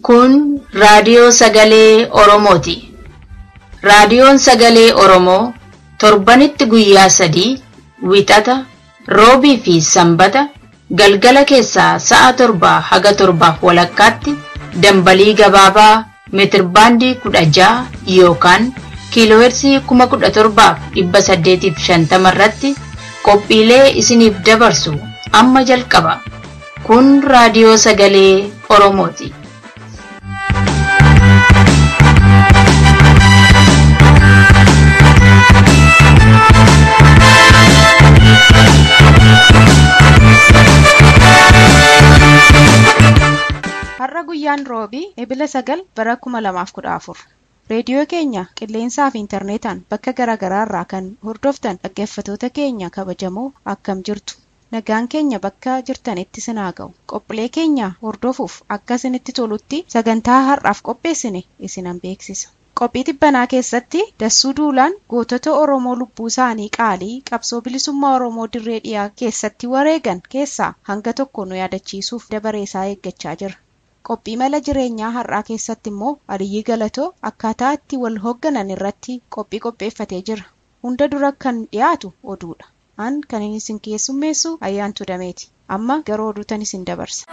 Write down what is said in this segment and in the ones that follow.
Kun raadiyoo sagalee Oromooti. Raadiyoon sagalee Oromoo torbanitti guyyaa 3 Wixata, Roobii fi Sanbata galgala keessaa sa'a 7 haga 7:30 dambalii gabaabaa meetirbaandii 16 yookaan kiiloohertzii 17,850 irratti qophiilee isiniif dabarsu amma jalqaba. Kun raadiyoo sagalee Oromooti. Har'a guyyaan Roobii Ebila 9 bara 2014. Reediyoo keenya qilleensaa fi intarneetaan bakka garaagaraa irraa kan hordoftan dhaggeeffattoota keenya kabajamoo akkam jirtu. Nagaan keenya bakka jirtanitti isin haa ga'u. Qophiilee keenya hordofuuf akka isinitti tolutti sagantaa har'aaf qopheessine isinan beeksisa. Qophii dhibbanaa keessatti Dassuu Duulaan gootota Oromoo lubbuu isaanii qaalii qabsoo bilisummaa Oromoo dirree dhiyaa keessatti wareegan keessaa hanga tokko nu yaadachiisuuf dabaree isaa eeggachaa jira. Qophii mala jireenyaa har'aa keessatti immoo Aliyyii Galatoo akkaataa itti wal hoogganan irratti qophii qopheeffatee jira. Hunda dura kan dhiyaatu oduudha. An kan inni isin keessummeessu Ayyaantuu Dameeti. Amma gara oduutan isin dabarsa.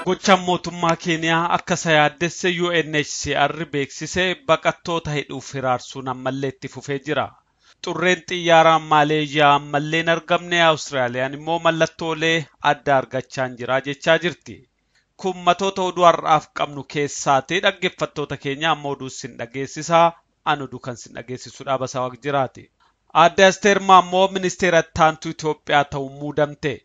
Gochaan mootummaa Keeniyaa akka isa yaaddesse UNHCR beeksisee baqattoota hidhuuf hiraarsuun ammallee itti fufee jira. Xurreen xiyyaaraa Maaleeshiyaa ammallee hin argamne, Awustiraaliyaan immoo mallattoolee adda argachaa hin jira jechaa jirti. Kun matoota oduu har'aaf qabnu keessaati. Dhaggeeffattoota keenya amma oduu isin dhageessisaa. An oduu kan isin dhageessisu Dhaabasaa Waaqjiraati. Aadde Asteer Maammoo ministeera ittaantuu Itoophiyaa ta'uun muudamte.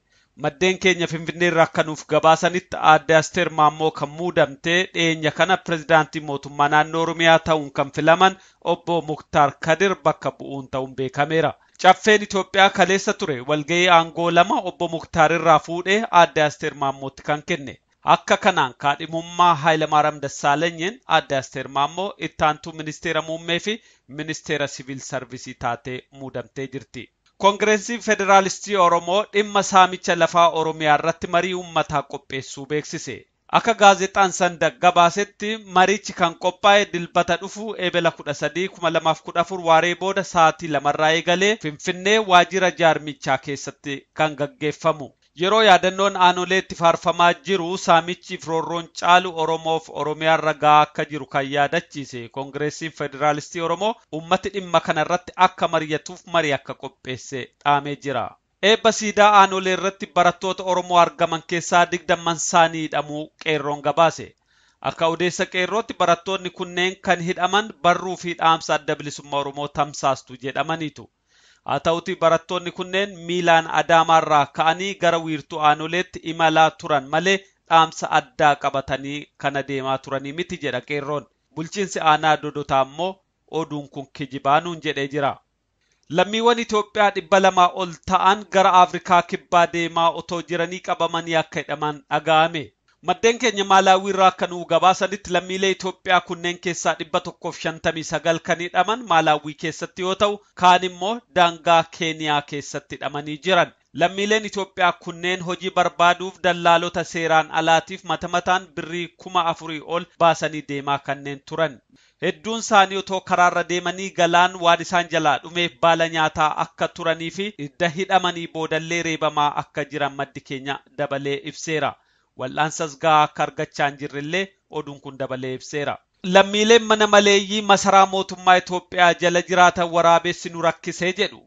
Maddeen keenya Finfinnee irraa akka nuuf gabaasanitti Aadde Asteer Maammoo kan muudamte dhiyeenya kana pirezidaantii mootummaa naannoo Oromiyaa ta'uun kan filaman obbo Muktaar Kadir bakka bu'uun ta'uun beekameera. Caffeen Itoophiyaa kaleessa ture walga'ii aangoo lama obbo Muktaar irraa fuudhee Aadde Asteer Maammootti kan kenne. Akka kanaan kaadhimummaa Hayilamaariyaam Dassaalenyiin Aadde Asteer Maammoo ittaantuu ministeera muummee fi ministeera siviil sarvisii taatee muudamtee jirti. Koongireesiin Federaalistii Oromoo dhimma saamicha lafaa Oromiyaa irratti marii uummataa qopheessuu beeksise. Akka gaazexaan Sandaq gabaasetti marichi kan qophaa'e dilbata dhufu Ebela 13, 2014 waaree booda sa'aatii 2 eegalee Finfinnee waajjira jaarmichaa keessatti kan gaggeeffamu. Yeroo yaadannoon aanolee itti faarfamaa jiru saamichi firoorroon caalu Oromoof Oromiyaarra gahaa akka jiru kan yaadachiise Koongireesiin Federaalistii Oromoo uummati dhimma kanarratti akka mari'atuuf marii akka qopheesse dhaamee jira. Eebba siidaa aanolee irratti barattoota Oromoo argaman keessaa 20 isaanii hidhamuu qeerroon gabaase. Akka odeessa qeerrootti barattoonni kunneen kan hidhaman barruu fi dhaamsa adda bilisummaa Oromoo tamsaastu jedhamaniitu. Haa ta'uti barattoonni kunneen miilaan Adaamaarraa ka'anii gara wiirtuu aanoleetti imalaa turan malee dhaamsa addaa qabatanii kana deemaa turanii miti jedha qeerroon. Bulchiinsi aanaa Dodotaa immoo oduun kun kijibaa nuun jedhee jira. Lammiiwwan Itoophiyaa 200 ol ta'an gara Afrikaa kibbaa deemaa otoo jiranii qabamanii akka hidhaman dhaga'ame. Maddeen keenya Maalaawii irraa akka nuu gabaasanitti lammiilee Itoophiyaa kunneen keessaa 159 kan hidhaman Maalaawii keessatti yoo ta'u, kaan immoo daangaa Keeniyaa keessatti hidhamanii jiran. Lammiileen Itoophiyaa kunneen hojii barbaaduuf dallaalota seeraan alaatiif mata mataan birrii 4,000 ol baasanii deemaa kanneen turan. Hedduun isaanii otoo karaarra deemanii galaan waan isaan jalaa dhumeef baala nyaataa akka turanii fi idda hidhamanii boodallee reebamaa akka jiran maddi keenya dabalee ibseera. Wal'aansas gahaa akka argachaa hin jirrellee oduun kun dabalee ibseera. Lammiileen mana maleeyyii masaraa mootummaa Itoophiyaa jala jiraatan waraabessi nu rakkisee jedhu.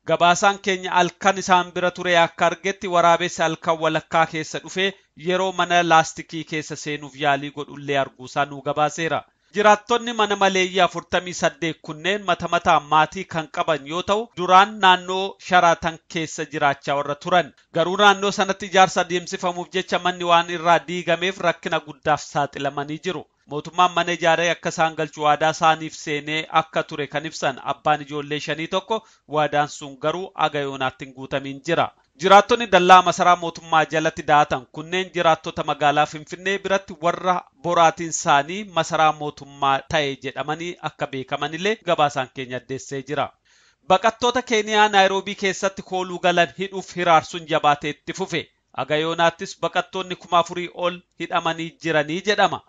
Gabaasaan keenya halkan isaan bira ture akka argetti waraabessi halkan walakkaa keessa dhufee yeroo mana laastikii keessa seenuuf yaalii godhullee arguusaa nu gabaaseera. Jiraattonni mana maleeyyii 48 kunneen mata mataan maatii kan qaban yoo ta'u duraan naannoo Sharaatan keessa jiraachaa warra turan. Garuu naannoo sanatti ijaarsa adeemsifamuuf jecha manni waan irraa diigameef rakkina guddaaf saaxilamanii jiru. Mootummaan mana ijaaree akka isaan galchu waadaa isaaniif seenee akka ture kan ibsan abbaan ijoollee 5 tokko waadaan sun garuu aga yoonaatti hin guutamiin jira. Jiraattonni dallaa masaraa mootummaa jalatti daatan kunneen jiraattota magaalaa Finfinnee biratti warra boraatiin isaanii masaraa mootummaa ta'e jedhamanii akka beekamanillee gabaasaan keenya addeessee jira. Baqattoota Keeniyaa Naayiroobii keessatti kooluu galan hidhuuf hiraarsuun jabaatee itti fufe. Agayoonaattis baqattoonni 4,000 ol hidhamanii jiranii jedhama.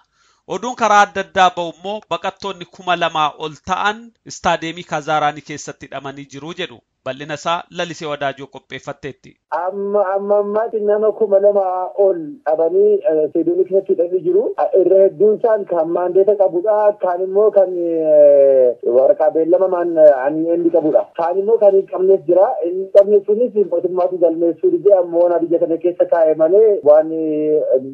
Oduun karaa adda addaa ba'u immoo baqattoonni 2,000 ol ta'an istaadeemii Kazaaraanii keessatti hidhamanii jiru jedhu. Bal'ina isaa Lalisee Wadaajoo qopheeffatteetti. Amma ammaatti nama 2,000 ol dhabanii istaadiyoomii keessatti hidhamanii jiru. Irra hedduun isaan kan maandeeta qabudha. Kaan immoo kan waraqaa beellama inni qabudha. Kaan immoo kan hin qabnes jira. Inni qabne sunis mootummaatu galmeessuu dide ammoo biyya kana keessa kaa'e malee waan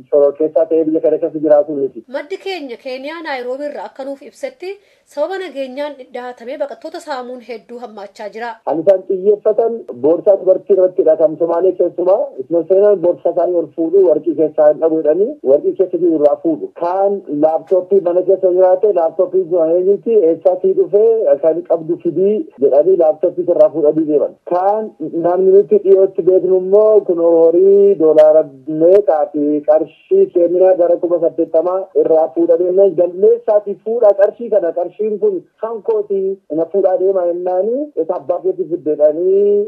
shororkeessaa ta'ee biyya kana keessa jiraatu miti. Maddi keenya Keeniyaa Naayiroobii irraa akka nuuf ibsetti sababa nageenyaan dhahatamee baqattoota saamuun hedduu hammaachaa jira. Xiyyeeffatan boorsaa dubartii irrattidha. Kan Somaalee keessumaa isuma seenan boorsaa isaanii ol fuudhu warqii keessaa hin dhabu jedhanii warqii keessa jiru irraa fuudhu. Kaan laaptooppii mana keessa jiraate laaptooppii eenyuti eessaatii dhufee kan qabdu fidii jedhanii laaptooppii irraa fuudhanii deeman. Kaan namni nuti dhiyootti beeknu immoo kun horii doolaara meeqaa fi qarshii Keeniyaa gara 80,000 irraa fuudhanii galmeessaatii fuudhaa qarshii kana qarshiin kun kan kootii na fuudhaa deemaa jennaanii isa abbaa keetti fidde jedhanii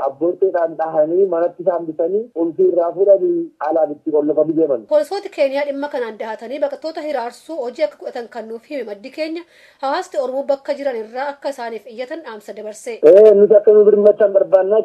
abbootteedhaan dhahanii manatti isaan bitanii qulfii irraa fuudhanii alaan itti qollofanii deeman. Poolisooti Keeniyaa dhimma kanaan dahatanii baqattoota hiraarsuu hojii akka godhatan kan nuuf hime maddi keenya hawaasni Oromoo bakka jiran irraa akka isaaniif iyyatan dhaamsa dabarse. Nuti akka nu birmatan barbaanna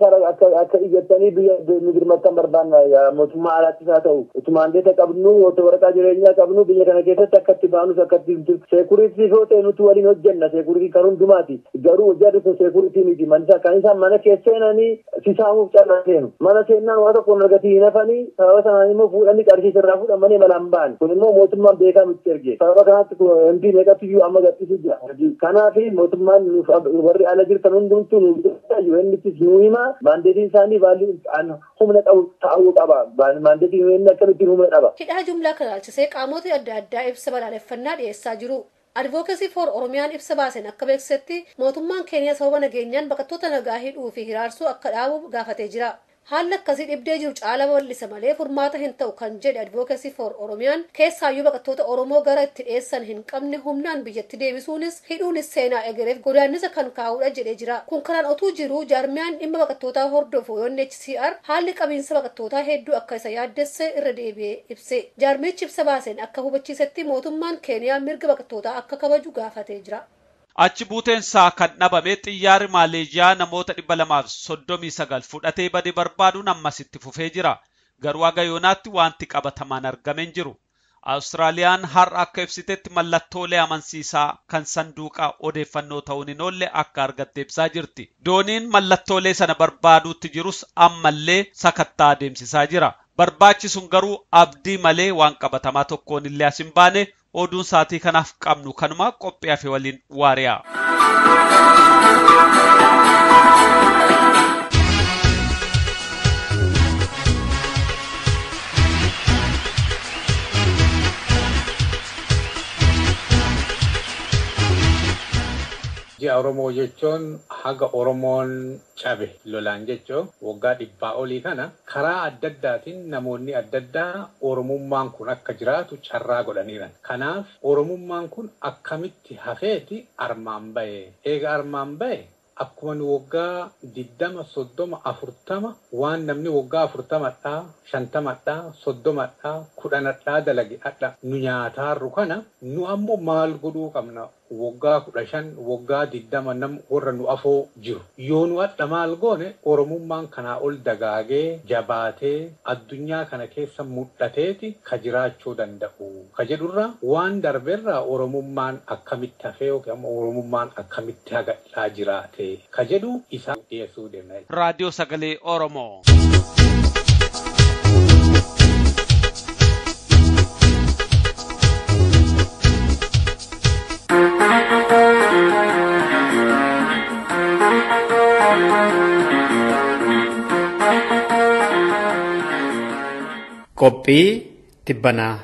akka iyyattanii biyya nu birmatan barbaanna mootummaa alaattis haa ta'u utuu maandeeta qabnu otoo waraqaa jireenyaa qabnu biyya kana keessatti akka itti baanus akka itti seekuriitii yoo ta'e nuti waliin hojjenna seekuriitii kan hundumaati garuu hojii kun seekuriitii miti manisa kan isaan mana keessa seenanii sisaamuuf callaa seenu. Mana seennaan waa tokko argatii hin hafanii sababa sanaan immoo fuudhanii qarshii sirraa fuudhan malee malaan ba'an. Kun immoo mootummaan beekaa nutti erge. Sababa kanaatti MP meeqatu iyyuu amma gadhiisuu jira. Kanaaf mootummaan warri ala jirtan hundumtuu nu UN'ttis nu hima maandeetiin isaanii baalli humna qabu ta'uu qaba. Maandeetiin UN akkamittiin humna qaba. Hidhaa jumlaa kana ilaalchisee qaamota adda addaa ibsa balaaleffannaa dhiyeessaa jiru. Advocacy for Oromiyaan ibsa baaseen akka beeksisetti mootummaan Keeniyaa sababa nageenyaan baqattoota nagaa hidhuu fi hiraarsuu akka dhaabu gaafatee jira. Haalli akkasii dhibdee jiru caala bal'isa malee furmaata hin ta'u kan jedhe Advocacy for Oromiyaan keessaayyuu baqattoota Oromoo gara itti dhiyeessan hin qabne humnaan biyyatti deebisuunis hidhuunis seenaa egereef godaannisa kan kaa'udha jedhee jira. Kun kanaan otuu jiru jaarmiyaan dhimma baqattootaa hordofu UNHCR haalli qabiinsa baqattootaa hedduu akka isa yaaddesse irra deebi'ee ibse. Jaarmichi ibsa baaseen akka hubachiisetti mootummaan Keeniyaa mirga baqattootaa akka kabaju gaafatee jira. Achi buuteen isaa kan dhabame xiyyaarri Maaleeshiyaa namoota 239 fudhatee bade barbaaduun ammas itti fufee jira. Garuu haga yoonaatti wanti qabatamaan argame hin jiru. Awustiraaliyaan har'a akka ibsitetti mallattoolee amansiisaa kan sanduuqa odeeffannoo ta'uun hin oolle akka argatte ibsaa jirti. Dooniin mallattoolee sana barbaaduutti jirus ammallee sakattaa adeemsisaa jira. Barbaachisuun garuu abdii malee waan qabatamaa tokkoon illee as hin baane. Oduun sa'aatii kanaaf qabnu kanuma qophii hafe waliin waari'a. Ji'a Oromoo jechuun haga Oromoon cabe lolaan jechuun waggaa 100 olii kana karaa adda addaatiin namoonni adda addaa Oromummaan kun akka jiraatu carraa godhaniiran. Kanaaf Oromummaan kun akkamitti hafeeti armaan bahe. Eega armaan bahe akkuma nu waggaa 20, 30, 40 waan namni waggaa 40dhaa, 50dhaa, 30dhaa, 10dhaa dalage hadha nu nyaataarru kana nu ammoo maal godhuu qabna? Waggaa 15, waggaa 20 nam warra nu afoo jiru. Yoo nu hadha maal goone Oromummaan kanaa ol dagaagee jabaatee addunyaa kana keessa mul'ateeti ka jiraachuu danda'u. Ka jedhurraa waan darbeerraa Oromummaan akkamitti hafee yookiin ammoo Oromummaan akkamitti hagadhaa jiraate ka jedhu isaa dhiyeessuu deemna. Raadiyoo Sagalee Oromoo. Qophii tibbanaa.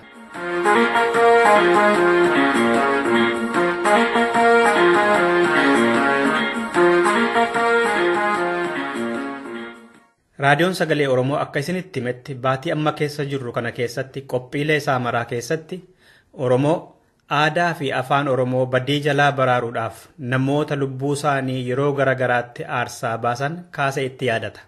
Raadiyoon Sagalee Oromoo akka isinitti himetti baatii amma keessa jirru kana keessatti qophiilee isaa maraa keessatti Oromoo aadaa fi afaan Oromoo badii jalaa baraaruudhaaf namoota lubbuu isaanii yeroo garagaraatti aarsaa baasan kaasee itti yaadata.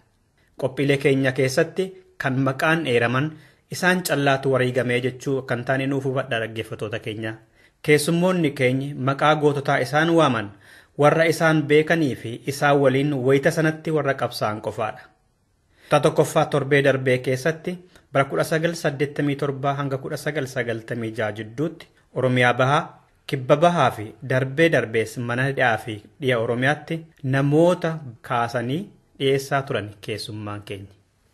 Qophiilee keenya keessatti kan maqaan eeraman isaan callaatu wareegamee jechuu kan taane nuuf hubadhaa dhaggeeffattoota keenya. Keessummoonni keenya maqaa goototaa isaan waaman warra isaan beekanii fi isaan waliin wayita sanatti warra qabsaa'an qofaadha. Kutaa tokkoffaa torbee darbee keessatti bara 1987 hanga 1996 jidduutti Oromiyaa Bahaa, Kibba Bahaa fi darbee darbees mana hidhaa fi dhiya Oromiyaatti namoota kaasanii dhiyeessaa turan keessummaan keenya.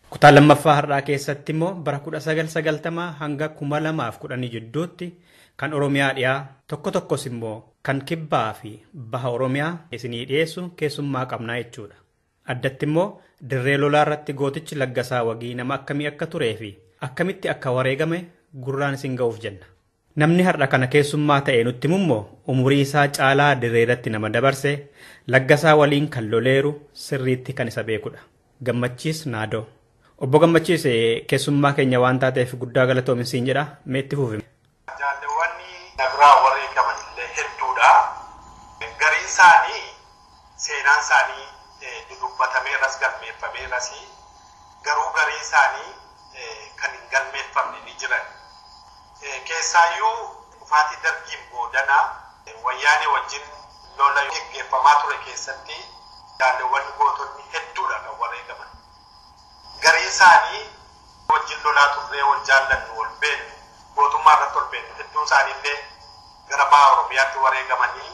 Kutaa lammaffaa har'aa keessatti immoo bara 1990 hanga 2010 jidduutti kan Oromiyaa dhiyaa tokko tokkos immoo kan kibbaa fi baha Oromiyaa isinii dhiyeessu keessummaa qabnaa jechuudha. Addatti immoo dirree lolaa irratti gootichi Laggasaa Wagii nama akkamii akka turee fi akkamitti akka wareegame gurraan isin ga'uuf jenna. Namni har'a kana keessummaa ta'e nutti immoo umurii isaa caalaa dirree irratti nama dabarse Laggasaa waliin kan loleeru sirriitti kan isa beekudha. Gammachiis Naadoo. Obbo Gammachiis keessummaa keenya waan taateef guddaa galatoomi siin jedha. Mee itti fufi. Jaalleewwan nabiraa wareegaman illee hedduudha. Gariin isaanii seenaan isaanii dubbatameeras galmeeffameeras garuu gariin isaanii kan hin galmeeffamne ni jiran. Keessaayyuu dhufaatii dargiin boodanaa wayyaanee wajjin lola geggeeffamaa ture keessatti jaalleewwan gootonni hedduudha kan wareegaman. Gariin isaanii wajjin lolaa turree wal jaallannu wal beeknu gootummaa irratti wal beeknu hedduun isaanii illee gara baha Oromiyaatti wareegamanii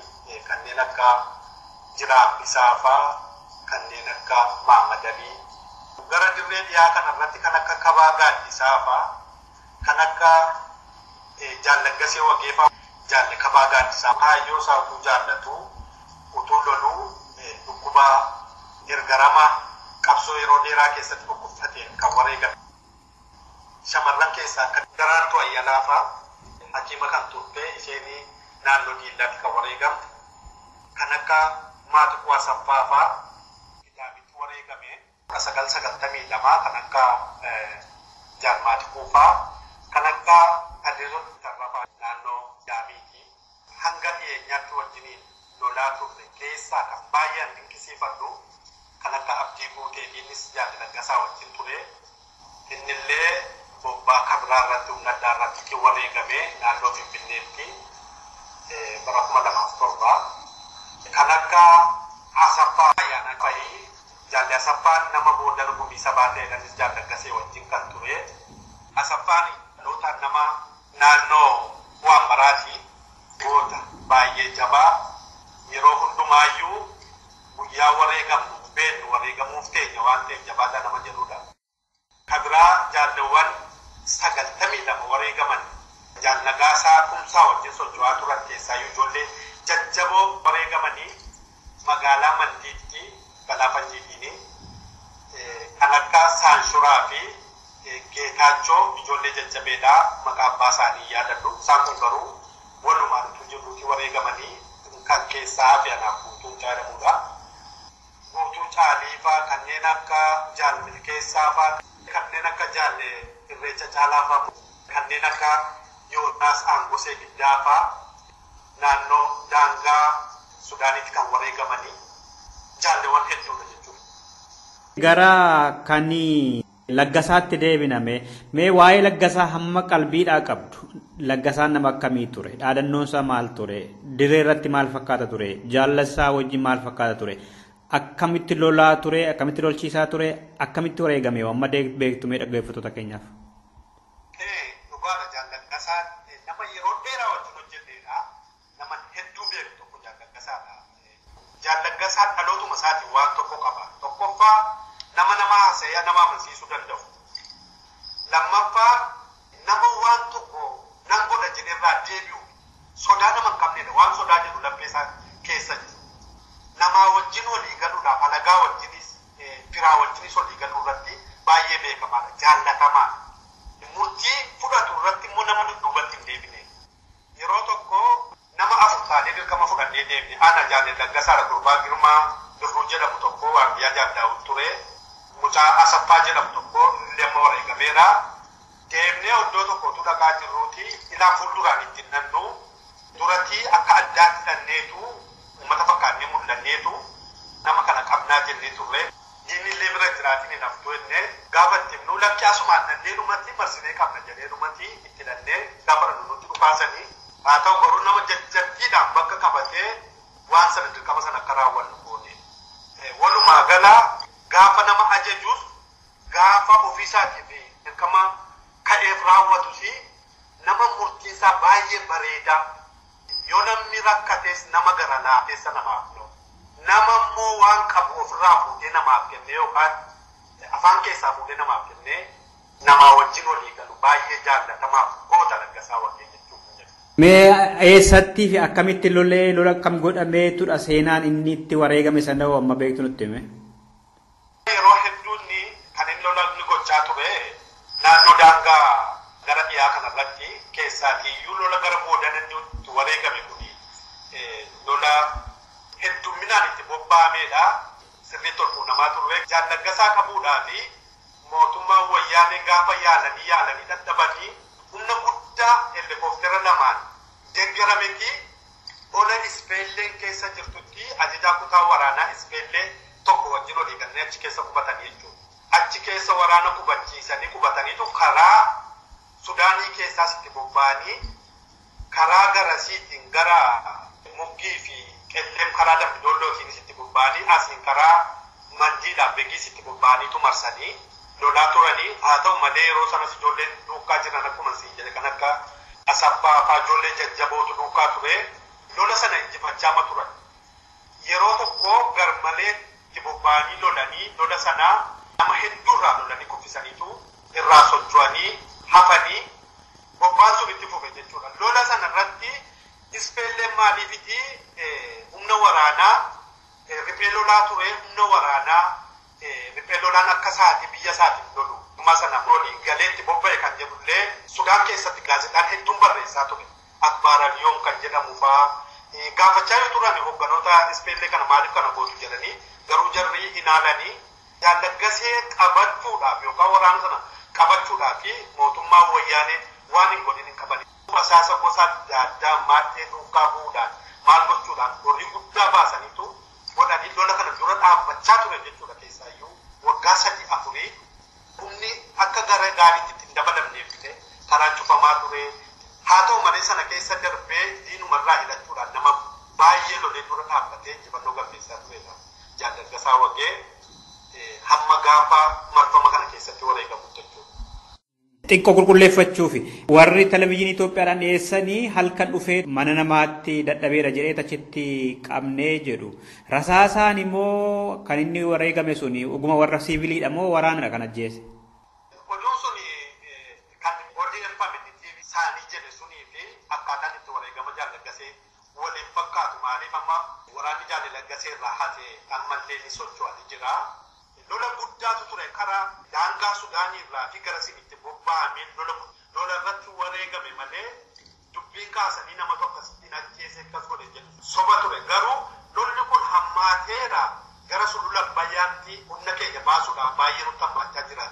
kanneen akka Jiraa Bisaafaa kanneen akka Maammadalii gara dirree dhiyaa kanarratti kan akka Kabaa Gaaddisaafaa kan akka Jaallaggasee Wageefaa Jaalle Kabaa Gaaddisaa kaayyoo isaa utuu jaallatu utuu loluu dhukkuba ergarama qabsoo yeroo dheeraa keessatti dhukkubsateen kan wareegame. Shamarran keessaa akka Daraartuu Ayyalaafaa hakiima kan turte isheen naannoo Diillaatti kan wareegamte kan akka Maatiquu Asaffaafaa Gidaamitti wareegame 1992 kan akka Jaal Maatiquufaa kan akka Kadiroo Tarrafaa naannoo Gidaamiiti. Hanga dhiyeenyaatti wajjiniin lolaa turre keessaa kan baay'een dinqisiifadhu kan akka Abdii Guuteetiinis Jaalli Laggasaa wajjin ture. Innillee bobbaa kabraa irratti humna addaa irratti wareegame naannoo Finfinneetti bara 2007. Kan akka Asaffaa Ayyaanaa Fayii Jaalli Asaffaan nama booda gumii sabaa ta'edhanis Jaalli Laggasee wajjin kan ture. Asaffaan dhalootaan nama naannoo Waambaraati. Goota baay'ee jabaa yeroo hundumaayyuu guyyaa wareegamnu beeknu wareegamuuf teenya waan ta'eef jabaadhaa nama jedhudha. Kabiraa jaalleewwan 92 wareegaman Jaal Nagaasaa Kumsaa wajjin socho'aa turan keessaayyuu ijoollee jajjaboo wareegamanii magaalaa Mandiitti balaa fanjiitiin kan akka Saanshuraa fi Geetaachoo ijoollee jajjabeedhaa maqaa abbaa isaanii yaadadhu. Isaan kun garuu walumaan utuu jirruuti wareegamanii kan keessaa hafe anaaf Guutuu jedhamudha. Guutuu Caaliifaa kanneen akka Jaal Milkeessaafaa kanneen akka Jaal Irreecha Caalaafaa kanneen akka Yoonaas Aangosee Giddaafaa naannoo daangaa Sudaanitti kan wareegamanii jaalleewwan hedduudha jechuudha. Gara kan Laggasaatti deebiname mee waa'ee Laggasaa hamma qalbiidhaa qabdu Laggasaan nama akkamii ture? Dhaadannoon isaa maal ture? Dirree irratti maal fakkaata ture? Jaallasaa wajjin maal fakkaata ture? Akkamitti lolaa ture? Akkamitti lolchiisaa ture? Akkamitti wareegame? Amma beektu mee dhaggeeffattoota keenyaaf. Dhugaadha Jaal Laggasaan nama yeroo dheeraa wajjin hojjetedha. Nama hedduu beeku tokko Jaal Laggasaadha. Jaal Laggasaan dhalootuma isaatiin waan tokko qaba. Tokkoffaa nama nama haasa'ee nama amansiisuu danda'u. Lammaffaa nama waan tokko nan godha jedherraa deebi'u sodaa nama hin qabnedha. Waan sodaa jedhu laphee isaa keessa jiru. Namaa wajjin walii galuudhaaf alagaa wajjinis firaa wajjinis walii galuu irratti baay'ee beekamaadha. Jaallatamaadha. Murtii fudhatu irratti immoo nama dudduubatti hin deebine. Yeroo tokko nama afur taanee dirqama fudhannee deemne. Ana Jaalle Laggasaadha gurbaa Girmaa Birruu jedhamu tokko waardiyyaa Jaal Daawud ture. Mucaa Asaffaa jedhamu tokko illee amma wareegameera. Deemnee iddoo tokkotu dhaqaa jirruuti ilaa fuulduraan ittiin nannu duratti akka addaatti dhanneetu uummata fakkaannee mul'anneetu nama kana qabnaa jennee turre. Diinni illee bira jiraatiin hin haftu jennee gaafa itti himnu lakki asumaan dhannee dhumatti marsinee qabna jedhee dhumatti itti dhannee gaafa nutti dhukaasanii haa ta'u garuu nama jajjabbiidhaan bakka qabatee waan sana dirqama sana akka raawwannu goone. Walumaa gala gaafa nama ajajuus gaafa ofiisaatiif dirqama ka'eef raawwatus nama murtiisaa baay'ee bareedaa yoo namni rakkates nama gara laafeessa namaaf ta'u nama immoo waan qabu ofirraa fuudhee namaaf kennee yookaan afaan keessaa fuudhee namaaf kennee namaa wajjin walii galu baay'ee jaallatamaaf goota Laggasaa Wagee jechuudha. Mee eessattii fi akkamitti lolee lola akkam godhameetudha seenaan inni itti wareegame sana hoo amma beektu nutti hime? Yeroo hedduun kan inni lola inni gochaa ture naannoo daangaa gara dhiyaa kanarratti keessaatiiyyuu lola gara boodan inni itti wareegame kuni lola heddumminaan itti bobba'ameedha. Sirriitti ol quunnamaa turre. Jaal Laggasaa qabuudhaa fi mootummaan wayyaanee gaafa yaalanii yaalanii dadhabanii humna guddaa helikooftera lamaan deeggarametti ola Ispeelleen keessa jirtutti ajajaa kutaa waraanaa Ispeellee tokko wajjin olii galanii achi keessa qubatanii jechuudha. Achi keessa waraana qubachiisanii qubataniitu karaa Sudaanii keessaas itti bobba'anii karaa garasiitiin gara Muggii fi Qelleem karaa Dambidollootiinis itti bobba'anii asiin karaa Mandiidhaan Begiis itti bobba'aniitu marsanii lolaa turanii haa ta'u malee yeroo sanas ijoolleen duukaa jiran akkuma siin jedhe kan akka Asaffaa fa'aa ijoollee jajjabootu duukaa ture lola sana injifachaa ma turan. Yeroo tokko garmalee itti bobba'anii lolanii lola sana nama hedduurraa lolanii kuffisaniitu irraa socho'anii hafanii bobba'an sun itti fufe jechuudha. Lola sana irratti Ispeelleen maaliifiti humna waraanaa riphee lolaa ture humna waraanaa riphee lolaan akka isaatii biyya isaatiif lolu. Amma sana waliin galeetti bobba'e kan jedhullee Sudaan keessatti gaazexaan hedduun barreessaa ture. Akbaar Aliyoon kan jedhamu fa'aa gaafachaa yoo turan hoogganoota Ispeellee kana maaliif kana gootu jedhanii garuu jarri hin haalanii Jaal Laggasee qabachuudhaaf yookaan waraana sana qabachuudhaaf mootummaan wayyaanee waan hin godhin hin qaban. Basaasa gosa adda addaa maadhee duukaa bu'uudhaan maal gochuudhaan horii guddaa baasaniitu godhanii lola kana dura dhaabbachaa ture jechuudha keessaayyuu waggaa 3-4 humni akka gara gaariitti ittiin dabalamneef illee karaan cufamaa ture. Haa ta'u malee sana keessa darbee diinumarraa hidhachuudhaan nama baay'ee lolee dura dhaabbatee injifannoo galmeessaa turedha. Jaal Laggasaa Wagee hamma gaafa marfama kana keessatti wareegamu jechuudha. Xiqqoo qulqulleeffachuufi warri televizyiinii Itoophiyaadhaan dhiyeessanii halkan dhufee mana namaatti dadhabeera jedhee achitti qabnee jedhu. Rasaasaan immoo kan inni wareegame suni oguma warra siviiliidha moo waraanadha kan ajjeese? Oduun suni kan odeeffame isaanii jedhe sunii fi akkaataan itti wareegama Jaal Laggasee waliin fakkaatu maaliif amma waraanni Jaal Laggasee irraa hafe ammallee ni socho'anii jira. Lola guddaatu ture karaa daangaa Sudaanii irraa fi gara sinitti bobba'amee lola irratti wareegame malee dubbiin kaasanii nama tokko asitti ajjeese akkas godhe jedhu soba ture garuu lolli kun hammaateera gara sulula Abbayyaatti humna keenya baasuudhaan baay'ee nutti hammaachaa jira.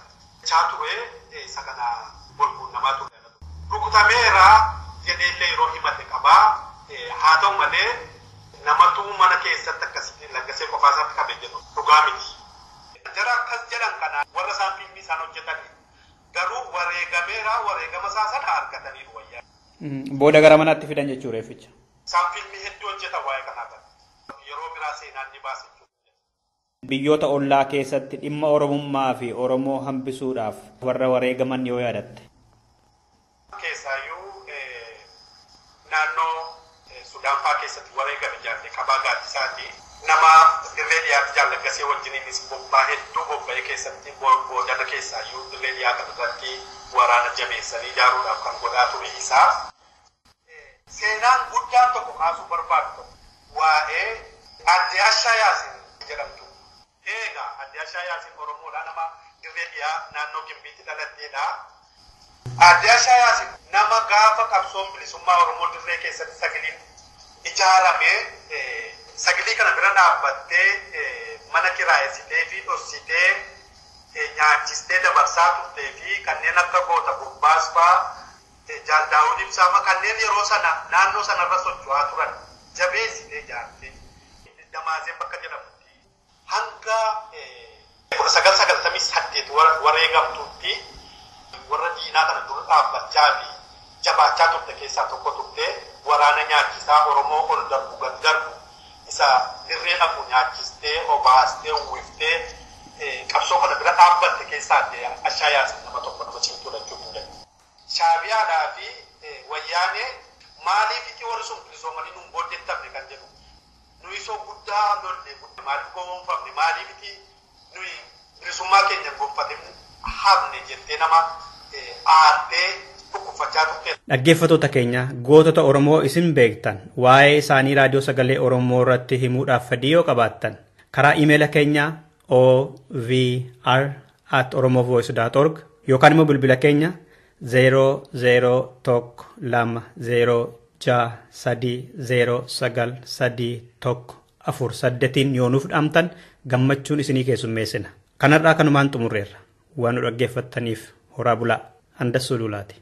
Chaa ture isa kana wal quunnamaa ture. Rukutameera jedhee illee yeroo himate qabaa haa ta'u malee namatu mana keessatti akkasitti Laggasee qofaa isaatti qabe jedhu dhugaa miti. Jara akkas jedhan kana warra isaan fiilmii isaan hojjetanii garuu wareegameera wareegama isaa sana argataniiru wayyaa. Booda gara manaatti fidan jechuu reefficha. Isaan fiilmii hedduu hojjetan waa'ee kanaa kan yeroo biraa seenaan ni baasa jechuudha. Biyyoota ollaa keessatti dhimma Oromummaa fi Oromoo hambisuudhaaf warra wareegaman yoo yaadatte. Keessaayyuu naannoo Sudaan fa'aa keessatti wareegame jaallee qabaa gaaddisaati. Nama dirree dhiyaatti Jaal Laggasee wajjiniinis bobbaa hedduu bobba'ee keessatti boodana keessaayyuu dirree dhiyaa kanarratti waraana jabeessanii ijaaruudhaaf kan godhaa ture isaa. Seenaan guddaan tokko kaasuu barbaadu tokko waa'ee Aadde Ashaa Yaasin jedhamtu. Egaa Aadde Ashaa Yaasin Oromoodha nama dirree dhiyaa naannoo Gimbiitti dhalatteedha. Aadde Ashaa Yaasin nama gaafa qabsoon bilisummaa Oromoo dirree keessatti sagaliin ijaaramee sagalee kana bira dhaabbattee mana kiraayessitee fi dhoksitee Nyaachistee dabarsaa turtee fi kanneen akka goota Bobbaas fa'aa Jaal Daawud Ibsaa fa'aa kanneen yeroo sana naannoo sanarra socho'aa turan jabeessitee ijaartee Damaazeen bakka jedhamutti hanga 1998 wareegamtutti warra diinaa kana dura dhaabbachaa fi jabaachaa turte keessaa tokko turte waraana nyaachisaa Oromoo ol darbu gad darbu isa dirree dhaqu nyaachistee obaastee uwwiftee qabsoo kana bira dhaabbatte keessaa ta'e Ashaa Yaasin nama tokko nama cimtuudha jechuu hin danda'u. Shaabiyaadhaa fi wayyaanee maaliif itti warri sun bilisoomanii nuun booddeettamne kan jedhu nuyi isoo guddaa lolle maaliif gowwoomfamne maaliif itti nuyi bilisummaa keenya gonfatee hafne jettee nama aartee dhukkubfachaa turte. Dhaggeeffattoota keenya gootota Oromoo isin beektan waa'ee isaanii raadiyoo sagalee Oromoo irratti himuudhaaf fedhii yoo qabaattan karaa iimeela keenyaa ovr@oromovoice.org yookaan immoo bilbila keenya 001206309314 yoo nuuf dhaamtan gammachuun isinii keessummeessina. Kanarraa kanumaan xumurreerra. Waan nu dhaggeeffattaniif horaa bulaa. Andassuu Duulaati.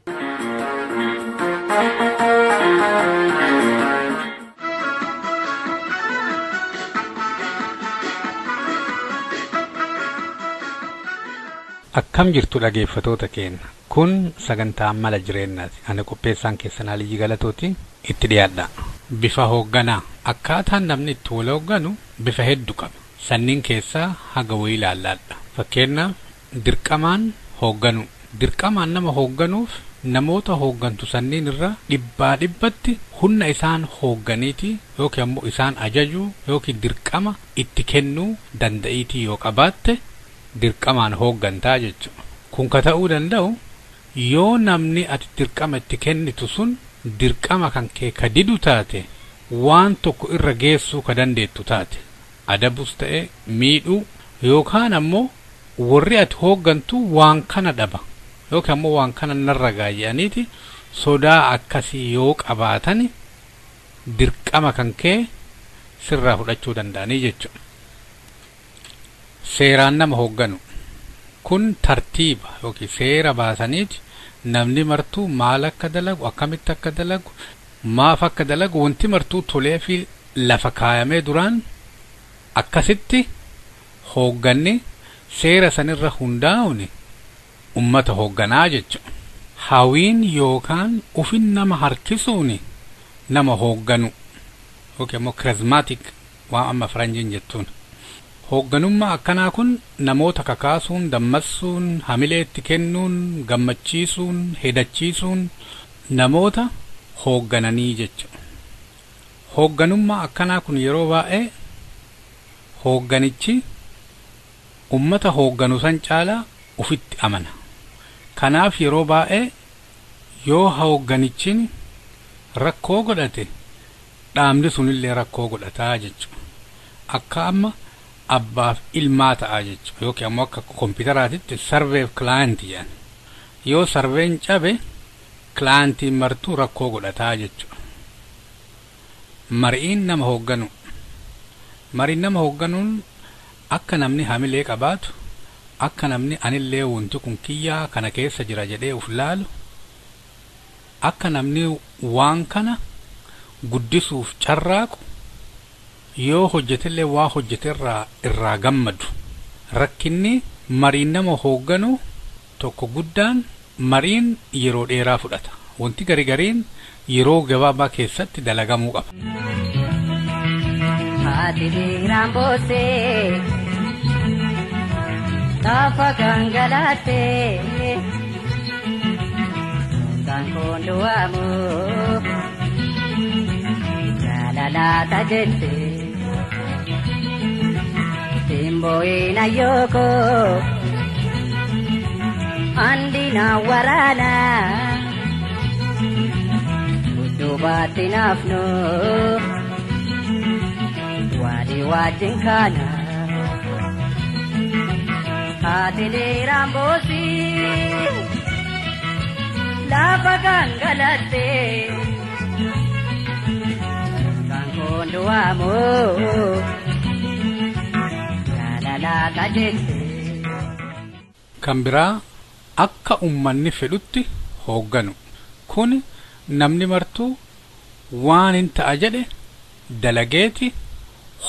Akkam jirtu dhaggeeffattoota keenya. Kun sagantaa mala jireenyaati. Ani qopheessaan keessan Aliyyi Galatooti itti dhiyaadha. Bifa hoogganaa. Akkaataan namni itti wal hoogganu bifa hedduu qaba. Sanniin keessaa haga wayii ilaallaadha. Fakkeenyaaf dirqamaan hoogganu. Dirqamaan nama hoogganuuf namoota hooggantu sanniin irra dhibbaa dhibbatti humna isaan hoogganiiti yookiin ammoo isaan ajajuu yookiin dirqama itti kennuu danda'iitii yoo qabaatte dirqamaan hooggantaa jechuudha. Kun ka ta'uu danda'u yoo namni ati dirqama itti kennitu sun dirqama kan kee ka didu taate waan tokko irra geessuu ka dandeettu taate adabus ta'e miidhuu yookaan ammoo warri ati hooggantu waan kana dhaba yookaan ammoo waan kana narra gaayaniiti sodaa akkasii yoo qabaatani dirqama kan kee sirraa fudhachuu danda'anii jechuudha. Seeraan nama hoogganu kun tartiiba yookiin seera baasaniiti namni martuu maal akka dalagu akkamitti akka dalagu maaf akka dalagu wanti martuu tolee fi lafa kaayamee duraan akkasitti hoogganni seera sanirra hundaa'uun ummata hoogganaa jechuudha. Hawiin yookaan ufin nama harkisuun nama hoogganu yookiin immoo charismatic waan amma faranjiin jettuun. Hoogganummaa akkanaa kun namoota kakaasuun, dammassuun, hamilee itti kennuun, gammachiisuun, hedachiisuun namoota hooggananii jechuudha. Hoogganummaa akkanaa kun yeroo baay'ee hoogganichi ummata hoogganu san caalaa ufitti amana. Kanaaf yeroo baay'ee yoo hoogganichi rakkoo godhate dhaabni sunillee rakkoo godhataa jechuudha. Akka amma abbaaf ilmaa ta'a jechuudha yookiin ammoo akka kompiitaraatitti sarveef kilaayintii jedhan. Yoo sarveen cabe kilaayintiin martuu rakkoo godhataa jechuudha. Mariin nama hoogganu. Mariin nama hoogganuun akka namni hamilee qabaatu akka namni anillee wanti kun kiyyaa kana keessa jira jedhee uf laalu akka namni waan kana guddisuuf carraaqu yoo hojjetellee waa hojjeterraa irraa gammadu. Rakkinni mariin nama hoogganu tokko guddaan mariin yeroo dheeraa fudhata. Wanti garigariin yeroo gabaabaa keessatti dalagamuu qaba. Haati dhiiraan boossee taafa gangalaattee kan koon du'aamu jaalalaata jette simboo'in ayyooko andina waraana dudduubaatti naafnu walii wajjin kaana. Haati dhiiraan boosii lafa gangalattee kan koon du'aamu jaalalaata jette. Kan biraa akka ummanni fedhutti hoogganu. Kun namni martuu waan hin ta'a jedhe dalageeti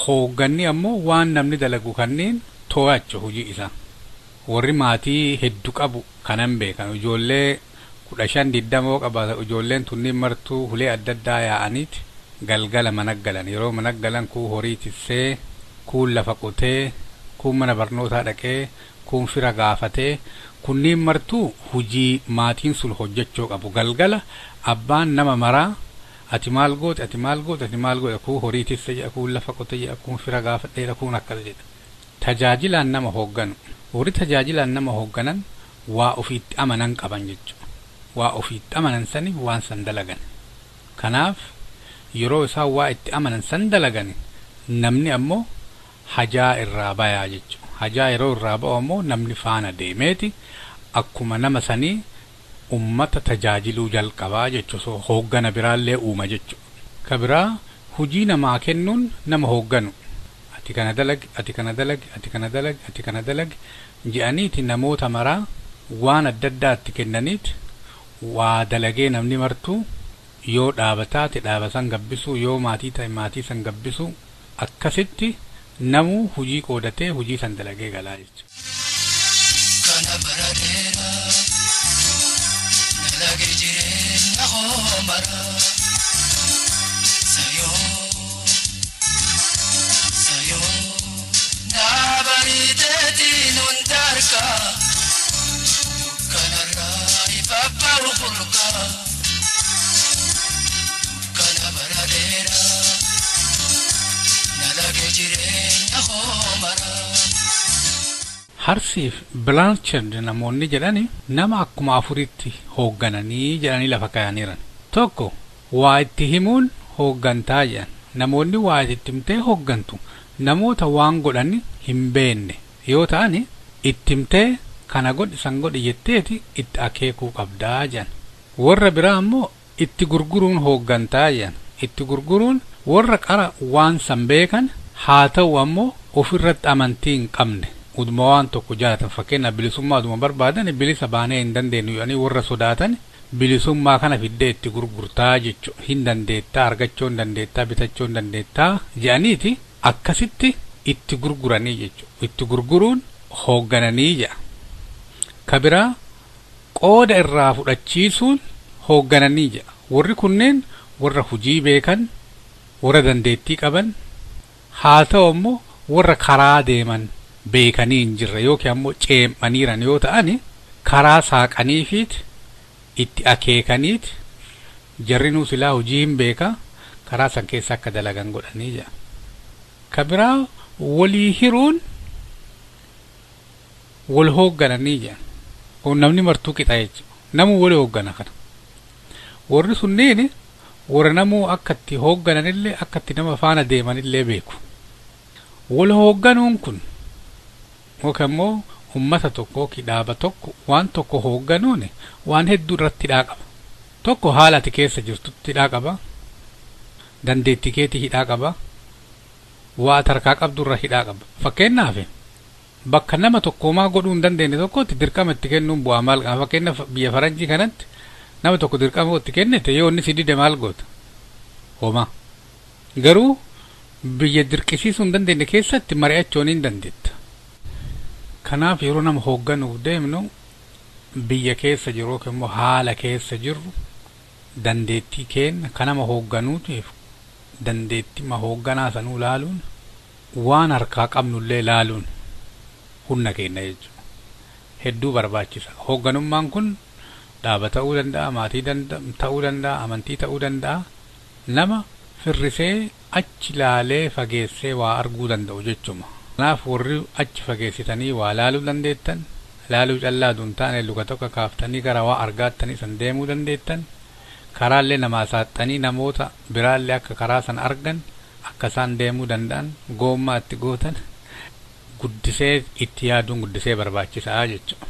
hoogganni ammoo waan namni dalagu kanneen to'achu hojii isaa. Warri maatii hedduu qabu kanan beekan ijoollee 15 20 qabaata ijoolleen tunniin martuu hulee adda addaa yaa'aniiti galgala mana galan yeroo mana galan kuu horii tissee kuun lafa qotee kuun mana barnootaa dhaqee kuun fira gaafatee kunniin martuu hojii maatiin sun hojjechuu qabu galgala abbaan nama maraa ati maal goote ati maal goote ati maal goote kuu horii tisse jedha kuun lafa qote jedha kuun fira gaafadheedha kuun akkas jedha tajaajilaan nama hoogganu warri tajaajilaan nama hoogganan waa ofiitti amanan qaban jechuudha waa ofiitti amanan sani waan san dalagan kanaaf yeroo isaan waa itti amanan san dalagan namni ammoo hajaa irraa bayaa jechuudha hajaa yeroo irraa ba'u ammoo namni faana deemeeti akkuma nama sanii ummata tajaajiluu jalqabaa jechuudha so hooggana biraallee uuma jechuudha ka biraa hujii namaa kennuun nama hoogganu ati kana dalagi ati kana dalagi ati kana dalagi ati kana dalagi jedhaniiti namoota maraa waan adda addaatti kennaniiti waa dalagee namni martuu yoo dhaabataate dhaaba san gabbisuu yoo maatii ta'e maatii san gabbisuu akkasitti namuu hujii qoodatee hujii san dalagee galaa jechuudha. Kana bara dheeraa dalagee jireenya koo maraa sayoo sayoo daabariiteetiin hundarkaa dukkanarraa ifa ba'u holqaa kana bara dheeraa dalagee jireenya koo maraa. Harsiif Blanchard namoonni jedhani nama akkuma afuritti hooggananii jedhanii lafa kaayaniiran. Tokko waa itti himuun hooggantaa jedhan. Namoonni waa itti himtee hooggantu namoota waan godhan hin beekne yoo ta'ani itti himtee kana godhi san godhi jetteeti itti akeekuu qabdaa jedhan. Warra biraa ammoo itti gurguruun hooggantaa jedhan. Itti gurguruun warra qara waan san beekan haa ta'u ammoo ofirratti amantii hin qabne. Uduma waan tokko jaalatan fakkeenyaaf bilisummaa uduma barbaadan bilisa baanee hin dandeenyu jedhanii warra sodaatan bilisummaa kana fiddee itti gurgurtaa jechuudha. Hin dandeettaa argachuu hin dandeettaa bitachuu hin dandeettaa jedhaniiti akkasitti itti gurguranii jechuudha. Itti gurguruun hooggananii jedha. Ka biraa qooda irraa fudhachiisuun hooggananii jedha. Warri kunneen warra hujii beekan warra dandeettii qaban haa ta'u ammoo warra karaa deeman beekanii hin jirre yookiin ammoo ceem'aniiran yoo ta'ani karaa saaqaniifiit itti akeekaniit jarri nuu silaa hojii hin beeka karaa san keessa akka dalagan godhanii jedha. Ka biraa walii hiruun wal hooggananii jedha. Kun namni martuu qixa jechuudha. Namuu walii hooggana kana. Warri sunneen warra namuu akka itti hooggananillee akka itti nama faana deemanillee beeku. Wal hoogganuun kun yookaan immoo ummata tokko yookiin dhaaba tokko waan tokko hoogganuun waan hedduu irratti hidhaa qaba. Tokko haala ati keessa jirtutti hidhaa qaba. Dandeettii keetii hidhaa qaba. Waa tarkaa qabdu irra hidhaa qaba. Fakkeenyaaf bakka nama tokkoomaa godhuu hin dandeenye tokkotti dirqama itti kennuun bu'aa maal qaba? Fakkeenyaaf biyya faranjii kanatti nama tokko dirqama itti kennite yoo inni si dide maal goota? Homaa. Garuu biyya dirqisiisuu hin dandeenye keessatti mari'achuun hin dandeetta. Kanaaf yeroo nama hoogganuuf deemnu biyya keessa jiru yookiin immoo haala keessa jirru dandeettii keenya kan nama hoogganuutiif dandeettii ma hoogganaa sanuu laaluun waan harkaa qabnullee laaluun humna keenya jechuudha. Hedduu barbaachisa. Hoogganummaan kun dhaaba ta'uu danda'a, maatii ta'uu danda'a, amantii ta'uu danda'a. Nama firrisee achi laalee fageessee waa arguu danda'u jechuudha. Kanaaf warri achi fageessitanii waa laaluu dandeettan, laaluu callaa duun taane luka tokko kaaftanii gara waa argaattanii san deemuu dandeettan, karaallee namaa saaxanii namoota biraallee akka karaa san argan akka isaan deemuu danda'an goommaa itti gootan guddisee itti yaaduun guddisee barbaachisaa jechuudha.